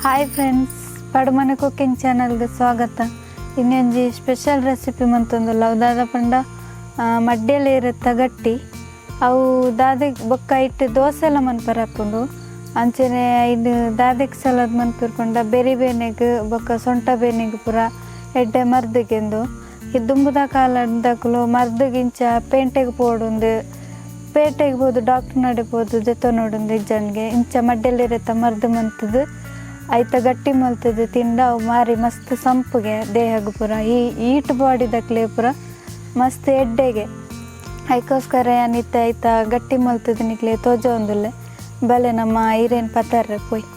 Hi friends, ಪಡುಮನೆ cooking ಚಾನಲ್ಗೆ ಸ್ವಾಗತ. ಇನ್ನೊಂಜಿ special recipe ಮಂತೊಂದುಲ್ಲ. ಅವು ದಾದ ಪಂಡ ಮಡ್ಡೆಲೆ ಇರುತ್ತ ಗಟ್ಟಿ. ಅವು ದಾದೆಗ್ ಬೊಕ್ಕ ಇಟ್ಟು ದೋಸೆ ಎಲ್ಲ ಮನ್ಪರೆ ಆಪುಂಡು. ಅಂಚನೆ ಇದು ದಾದೆಗ್ ಸಲಾದ್ ಮನ್ಪುರ್ ಪಂಡ ಬೆರಿ ಬೇನೆಗ್ ಬೊಕ್ಕ ಸೊಂಟ ಬೇನೆಗ್ ಪೂರ ಎಡ್ಡೆ ಮರ್ದಿಗೆಂದು. ದುಂಬುದ ಕಾಲದಕುಲು ಮರ್ದಿಗಿಂಚ ಪೇಂಟೆಗ್ ಪೋಡುಂದು, ಪೇಟೆಗೆ ಪೋದು ಡಾಕ್ಟರ್ ನಡೆ ಪೋದು ದೆತ್ತೊನೊಡುಂದು ಇಜ್ಜಂಗೆ ಇಂಚ ಮಡ್ಡೆಲಿರತ್ತ ಮರ್ದು ಮಂತುದು ಐತ ಗಟ್ಟಿ ಮಲ್ತದು ತಿಂಡ ಅವು ಮಾರಿ ಮಸ್ತ್ ಸಂಪುಗೆ ದೇಹಗ್ ಪೂರ. ಈ ಈಟ್ ಬಾಡಿದಕ್ಲೆ ಪೂರ ಮಸ್ತ್ ಎಡ್ಡೆಗೆ. ಐಕೋಸ್ಕರ ಯಾನ್ ಇತ್ತೆ ಐತ ಗಟ್ಟಿ ಮಲ್ತದು ನಿಕ್ಲೆ ತೋಜೊಂದುಲ್ಲೆ. ಬಲೆ ನಮ್ಮ ಹಿರೇನ್ ಪತರ್ರೆ ಪೋಯ್.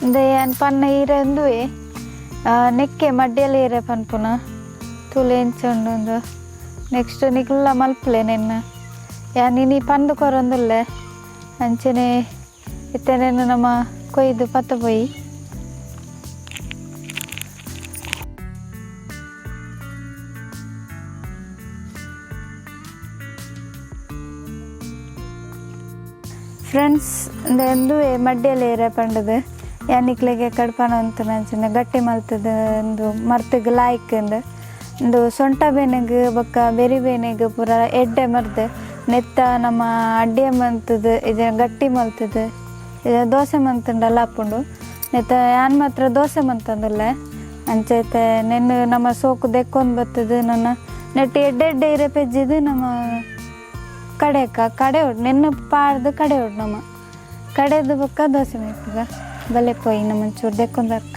ಇಂದೆ ಯಾನ್ ಪನ್ನ ಈರೆ ಉಂದುವೆ ನೆಕ್ಕೆ ಮಡ್ಡೆಲ ಈರೆ ಪನ್ಪುನ ತೂಲೆ ಎಂಚ ಉಂಡು ಉಂದು. ನೆಕ್ಸ್ಟ್ ನಿಕ್ಲ ಮಲ್ಪುಲೆ ನೆನ್ನ ಯಾನ್ ಇನಿ ಪಂದ್ ಕೊರೊಂದುಲ್ಲೆ. ಅಂಚನೆ ಇತ್ತೆ ನೆನ್ನ ನಮ್ಮ ಕೊಯ್ದು ಪತ್ತ ಪೋಯಿ. ಫ್ರೆಂಡ್ಸ್, ಇಂದೆ ಉಂದುವೆ ಮಡ್ಡೆಲ ಈರೆ ಪಂಡುದು ಯಾನ್ ನಿಕ್ಲೆಗೆ ಕಡ್ಪನ ಉಂತುನ ಅಂಚನೆ ಗಟ್ಟಿ ಮಲ್ತದು ಉಂದು ಮರ್ತುಗ್ ಲಾಯ್ಕ್ ಉಂದು. ಉಂದು ಸೊಂಟ ಬೇನೆಗ್ ಬೊಕ್ಕ ಬೆರಿ ಬೇನೆಗ್ ಪೂರ ಎಡ್ಡೆ ಮರ್ದ್. ನೆತ್ತ ನಮ್ಮ ಅಡ್ಡೆ ಮಲ್ತದು ಇಜ ಗಟ್ಟಿ ಮಲ್ತದು ಇಜ ದೋಸೆ ಮಲ್ತುಂಡಲ ಆಪುಂಡು. ನೆತ್ತ ಯಾನ್ ಮಾತ್ರ ದೋಸೆ ಮಲ್ತೊಂದುಲ್ಲೆ. ಅಂಚ ಇತ್ತೆ ನೆನ್ನು ನಮ್ಮ ಸೋಕು ದೆಕ್ಕೊಂದು ಬತ್ತದು ನನ್ನ ನೆಟ್ಟ್ ಎಡ್ಡೆ ಎಡ್ಡೆ ಇರೆ ಪೆಜ್ಜಿದ್ ನಮ್ಮ ಕಡೆಕ ಕಡೆ ಉಡ್ ನೆನ್ನು ಪಾಡ್ದು ಕಡೆ ಉಡ್ ನಮ್ಮ ಕಡೆದು ಬೊಕ್ಕ ದೋಸೆ ಮಲ್ಪುಗ. ಬಲೆ ಪೋಯಿ ನಮ್ಮ ಒಂಚೂರು ದೆಕ್ಕೊಂದು ಬರ್ಕ.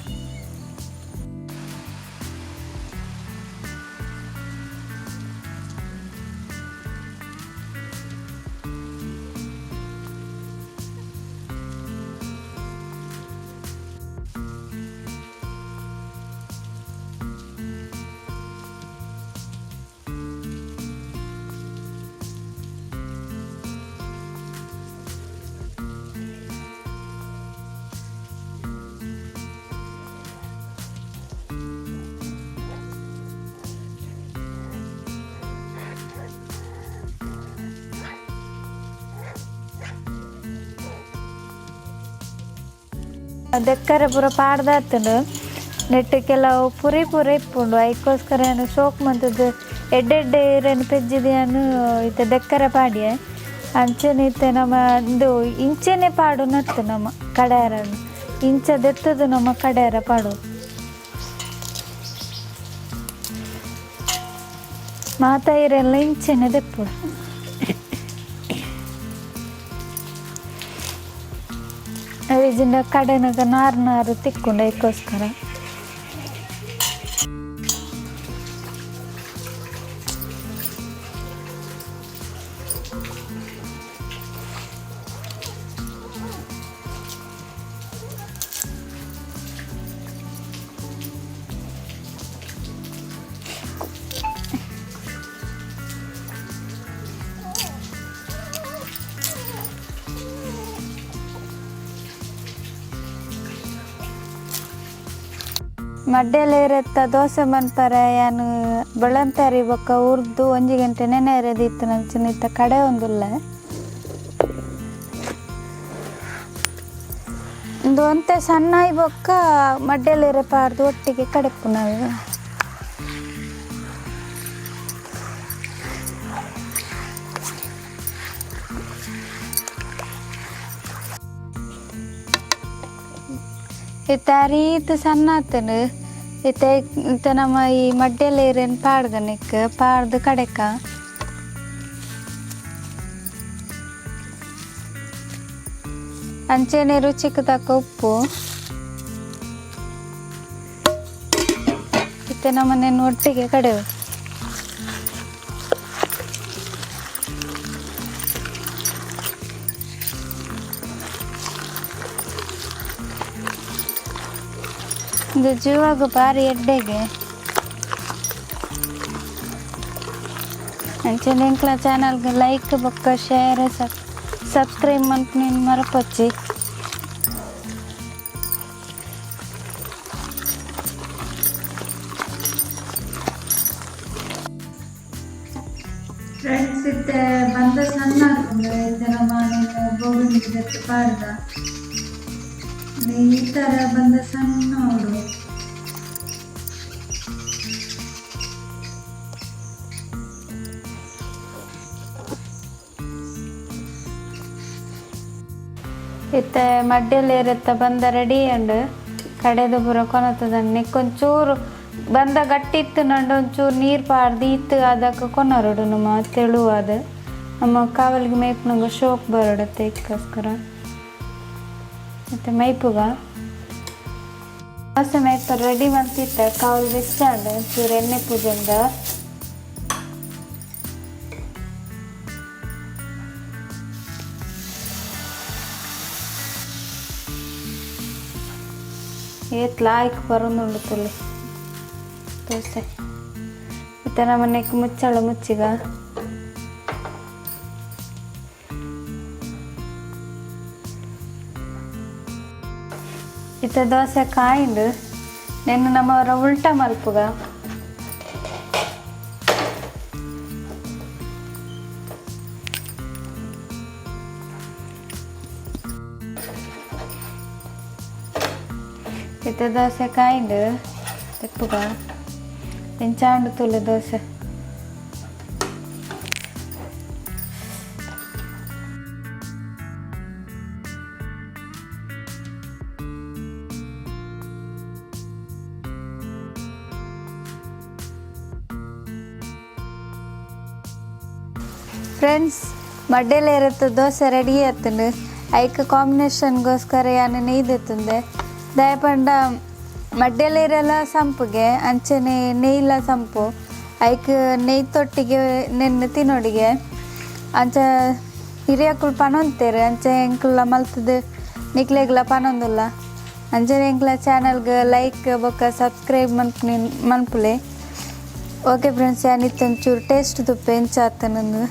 ದೆಕ್ಕರೆ ಪೂರ ಪಾಡ್ದಾತುಂಡು. ನೆಟ್ಟ್ ಕೆಲವು ಪುರಿ ಪೂರ ಇಪ್ಪುಂಡು. ಐಕೋಸ್ಕರ ಯಾನ್ ಶೋಕ್ ಮಂತುದು ಎಡ್ಡೆ ಎಡ್ಡೆ ಇರೆನ್ ಪೆಜ್ಜಿದ್ ಯಾನ್ ಇತ್ತೆ ದೆಕ್ಕರೆ ಪಾಡ್ಯೆ. ಅಂಚನೆ ಇತ್ತೆ ನಮ ಇಂದು ಇಂಚನೆ ಪಾಡುನತ್ತು ನಮ ಕಡೆಯರನ್ ಇಂಚ ದೆತ್ತದು ನಮ ಕಡೆಯರ ಪಾಡು. ಮಾತ ಇರೆಲ್ಲ ಇಂಚನೆ ದೆಪ್ಪುಡು. ಅವಿಜಿಂಡ ಕಡೆನಗ ನಾರು ನಾರು ತಿಕ್ಕುಂಡು ಐಕೋಸ್ಕರ. ಮಡ್ಡೆಲ ಇರೆತ್ತ ದೋಸೆ ಮನ್ಪರೆ ಯಾನ್ ಬೊಳಂತರಿ ಬೊಕ್ಕ ಉರ್ದು ಒಂಜಿ ಗಂಟೆ ನೆನೆ ದೀತಿನ ಅಂಚಿನ ಇತ್ತ ಕಡೆ ಒಂದುಲ್ಲೆ. ಉಂದು ಒಂತೆ ಸಣ್ಣ ಬೊಕ್ಕ ಮಡ್ಡೆಲ ಇರೆ ಪಾಡ್ದು ಒಟ್ಟಿಗೆ ಕಡೆಪುನವು. ಇತ್ತೆ ಅರೀತ್ ಸಣ್ಣ ಆತುಂಡು. ಇತ್ತೆ ಇತ್ತೆ ನಮ್ಮ ಈ ಮಡ್ಡೆಲ ಇರೆನ್ ಪಾಡ್ಗ ನೆಕ್ಕ್ ಪಾಡ್ದು ಕಡೆಕ. ಅಂಚನೆ ರುಚಿಕ್ ತಕ್ಕ ಉಪ್ಪು. ಇತ್ತೆ ನಮ್ಮನೆನ್ ಒಟ್ಟಿಗೆ ಕಡೆವು. ಇಂದು ಜೀವಾಗ ಬಾರಿ ಎಡ್ಡೆಗೆ. ಅಂಚನೆ ಎಂಕ್ಲ ಚಾನಲ್ಗೆ ಲೈಕ್ ಬೊಕ್ಕ ಶೇರ್ ಸಬ್ಸ್ಕ್ರೈಬ್ ಮನ್ಪುನೆನ್ ಮರಪೊಚ್ಚಿ. ಫ್ರೆಂಡ್ಸ್ ಇತ್ತೆ ಬಂದ ಸಣ್ಣ ಹಾಕೊಂಡು ಇತ್ತೆ ನಮ್ಮ ಬೋಗಣಿ ಜೊತೆ ಪಾಡ್ದ. ಈ ಥರ ಬಂದ ಸಣ್ಣ ಅವಳು. ಇತ್ತೆ ಮಡ್ಡೆಲ್ಲ ಇರುತ್ತೆ ಬಂದ ರೆಡಿ ಅಂಡ್ ಕಡೆದು ಪೂರ ಕೊನತದನ್ನೆ ಒಂಚೂರು ಬಂದ ಗಟ್ಟಿ ಇತ್ತು ನಂಡು ಒಂಚೂರು ನೀರು ಪಾರ್ದು ಇತ್ತು ಅದಕ್ಕೆ ಕೊನರಡು ನಮ್ಮ ತೆಳುವಾದ ನಮ್ಮ ಕಾವಲಿಗೆ ಮೇಪ್ನಂಗ ಶೋಕ್ ಬರಡತ್ತೆ ಇದಕ್ಕೋಸ್ಕರ. ಮತ್ತು ಮೈಪುಗ ದೋಸೆ ಮೇಪ ರೆಡಿ ಮಂತಿತ್ತ ಕಾವಲು ಬೆಚ್ಚಾಂಡು ಒಂಚೂರು ಎಣ್ಣೆ ಪೂಜೆಂದ. ಏತ್ ಲಾಯ್ಕ್ ಬರೋದುಂಡು ತುಲಿ ದೋಸೆ. ಮತ್ತು ನಮ್ಮ ನೆಕ್ ಮುಚ್ಚಾಳ ಮುಚ್ಚಿಗ. ಇತ್ತ ದೋಸೆ ಕಾಯಿಂಡು ನೆನ್ನು ನಮ್ಮವರ ಉಲ್ಟಾ ಮಲ್ಪುಗ. ಇತ್ತ ದೋಸೆ ಕಾಯಿಂಡು ತೆಪ್ಪುಗ ಎಂಚಾಂಡು ತುಲೆ ದೋಸೆ. ಫ್ರೆಂಡ್ಸ್, ಮಡ್ಡೆಲೆ ಇರುತ್ತೆ ದೋಸೆ ರೆಡಿ ಆತಂಡು. ಐಕ್ ಕಾಂಬಿನೇಷನ್ಗೋಸ್ಕರ ಯಾನು ನೆಯ್ದೆತ್ತುಂದೆ. ದಯಪಂಡ ಮಡ್ಡೆಲೆ ಇರಲ್ಲ ಸಂಪುಗೆ ಅಂಚನೆ ನೆಯ್ಲ ಸಂಪು ಐಕ್ ನೆಯ್ ತೊಟ್ಟಿಗೆ ನೆನ್ನೆ ತಿನ್ನೋಡಿಗೆ. ಅಂಚ ಹಿರಿಯಕುಲು ಪನೊಂತೇರು ಅಂಚೆ ಎಂಕುಲ ಮಲ್ತದು ನಿಕ್ಲೆಗ್ಲ ಪನೊಂದುಲ್ಲ. ಅಂಚನೆ ಎಂಕ್ಲ ಚಾನಲ್ಗೆ ಲೈಕ್ ಬೊಕ್ಕ ಸಬ್ಸ್ಕ್ರೈಬ್ ಮನ್ಪುನಿ ಮನ್ಪುಲೆ. ಓಕೆ ಫ್ರೆಂಡ್ಸ್, ಯಾನಿತ್ತು ಒಂಚೂರು ಟೇಸ್ಟ್ ತುಪ್ಪ ಎಂಚ ಆತನಂದು.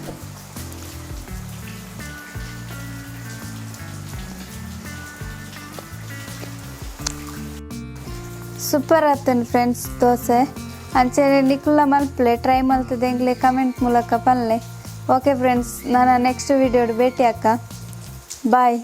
ಸೂಪರ್ ಆತನ್ ಫ್ರೆಂಡ್ಸ್ ದೋಸೆ. ಅಂಚನೆ ನಿಕುಲ ಮಲ್ಪಲೆ, ಟ್ರೈ ಮಲ್ತದೆ ಎಂಕ್ಲೆ ಕಮೆಂಟ್ ಮೂಲಕ ಪನ್ಲೆ. ಓಕೆ ಫ್ರೆಂಡ್ಸ್, ನಾನು ನೆಕ್ಸ್ಟ್ ವಿಡಿಯೋಡ್ ಭೇಟಿ ಅಕ್ಕ. ಬಾಯ್.